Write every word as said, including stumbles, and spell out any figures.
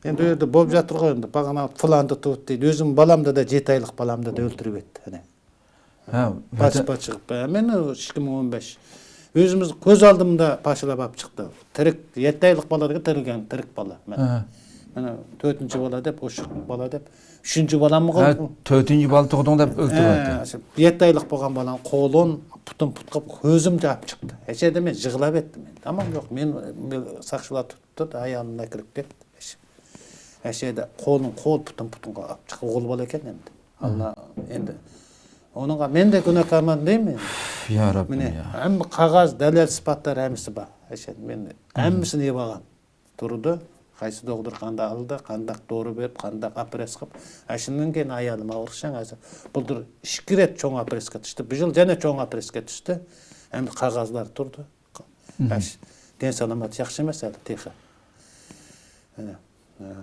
ئەمدى ئۇ يەردە بولۇپ ياتىدىغۇ ئەمدى، باغانا پىلاندا تۇرۇپ دەيدۇ. ئۆزۈم بالامدا دە يەتتە ئايلىق بالامدا دە ئۆلتۈرۈۋەتتى. ئەنە. ھە، پاچ-، پاچ چىقىپ، ھە، مەن ئىككى مىڭ ئون بەش. ئۆزىمىز كۆز ئالدىمدا پاچىلاپ ئاپ چىقتى. تىرىك، يەتتە ئايلىق بالا دېگەن تىرىلگەن، تىرىك بالا. مەن، ھە. مانا تۆتىنچى بالا دەپ، ئوشۇق بالا دەپ، ئۈچىنچى بالاممۇ ھە، قالدى؟ تۆتىنچى بالا تۇغدۇڭ دەپ ئۆلتۈرۈۋەتتى. ھە، شۇ يەتتە ئايلىق بولغان بالام قولۇم، پۇتۇم پۇتقا كۆزۈمچە ئاپ چىقتى. ھەشەدە مەن يىغلاپ ئەتتىم. تامام يوق، مەن، مەن ساقچىلار تۇتۇپ، ھايالىمنى ئەكىرىپ كەتتى. ئەشەدە قولۇم قول، پۇتۇم پۇتۇمغا ئاپ چىقتى. ئوغۇل بالا ئىكەن ئەمدى. ئاللا ئەمدى. ئۇنىڭغا مەن دە گۇناھكارمەن دەيمەن. يا رەببىم، مانا يا. ھەممە قەغەز، دەلىل، ئىسپاتلار ھەممىسى بار. ئەشەدە مەن ھەممىسىنى يىغىۋالغان. تۇرىدۇ. قايسى دوختۇرخانىدا ئالدى، قانداق دورا بېرىپ، قانداق ئوپېراتسىيە قىلىپ. ئاشۇندىن كېيىن ئايالىم ئاغرىشىڭ ھازىر. بۇلتۇر ئىككى رەت چوڭ ئوپېراتسىيە قىلىشتى. بۇ يىل يەنە چوڭ ئوپېراتسىيە قىلىشتى. ئەمدى قەغەزلەر تۇرىدۇ. ئەش، دەن سالامەت ياخشى ئەمەس ھەلى تېخى. مانا، ھە،